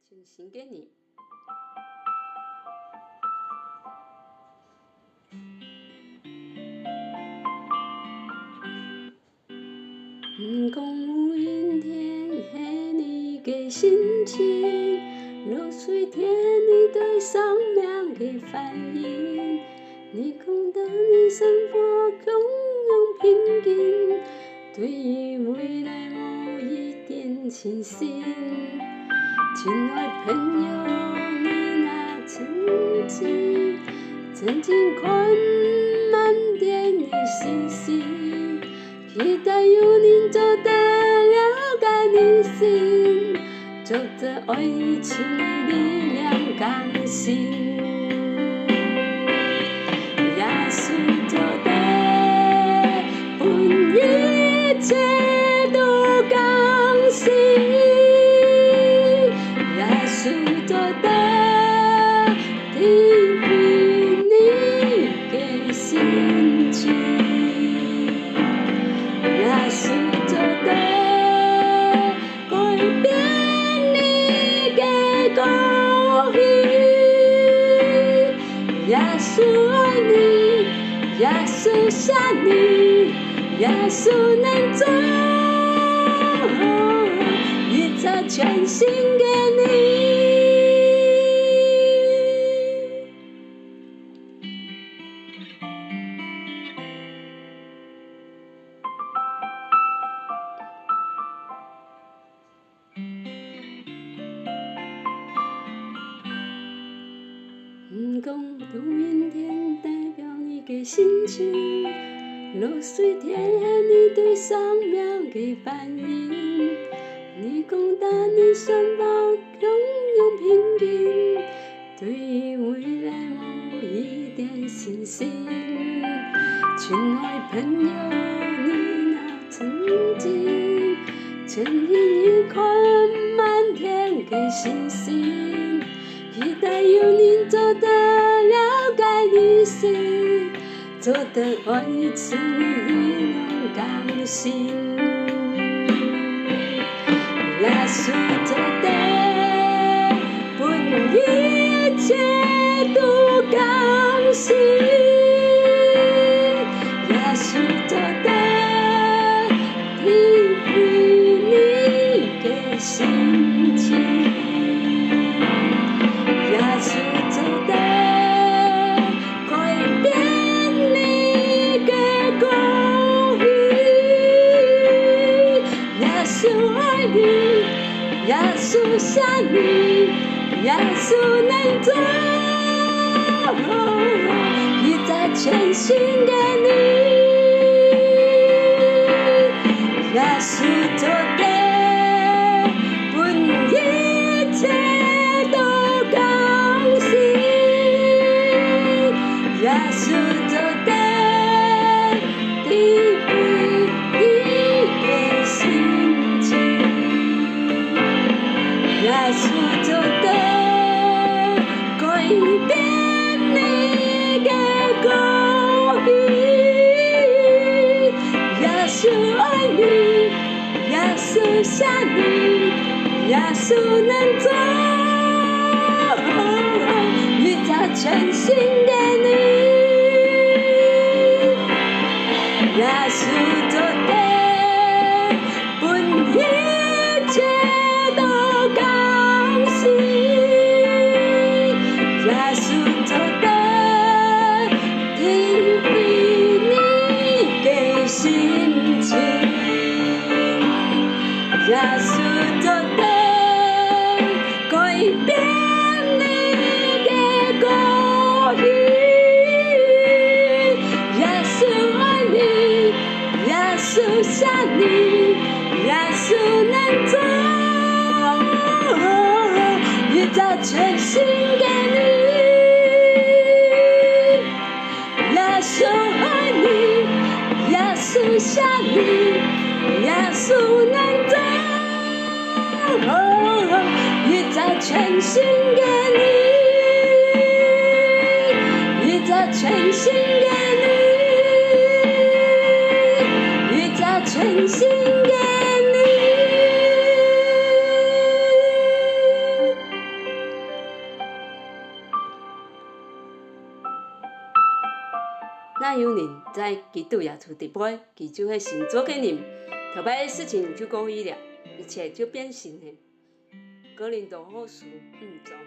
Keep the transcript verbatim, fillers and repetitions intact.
全新个你。毋講烏雲天係你个心情，露水天你對生命个反應。你講到你生活共樣平靜， 對於未來無一點信心。親愛朋友，你若曾經，曾經看滿天的星星，期待有人做得了解你心，做得愛你，賜你力量，更新。 耶穌做得分一切都更新，耶穌做得體會你个心情，耶穌做得 改變你个過去。耶穌愛你，耶穌惜你，耶穌能做一隻全新个你。 毋講烏雲天代表你个心情，露水天係你對生命个反應。你講到你生活共樣平靜， 對未來無一點信心。親愛朋友，你若曾經，曾經看滿天个星星，期待有人做得了解你心， 做得愛你，賜你力量，更新。耶穌做得分一切都更新，耶穌做得體會你个心情，耶穌做得 改變你个過去。耶穌愛你，耶穌惜你，耶穌能做一隻全新个你。耶穌做得 分一切都更新，耶穌做得體會你个心情，耶穌做得 改變你个過去。耶穌愛你，耶穌惜你，耶穌能做一隻全新个你。耶穌做得 分一切都更新。耶穌做得體會你个心情，耶穌做得 改變你个過去。耶穌愛你，耶穌惜你，耶穌能做一隻全新个你。 耶穌愛你，耶穌惜你，耶穌能做一隻全新个你，一隻全新个你，一隻全新个你。若有人在基督耶穌裡背，佢就係新做个人，頭擺个事情就過去了，一切就變新了。哥林多後書五章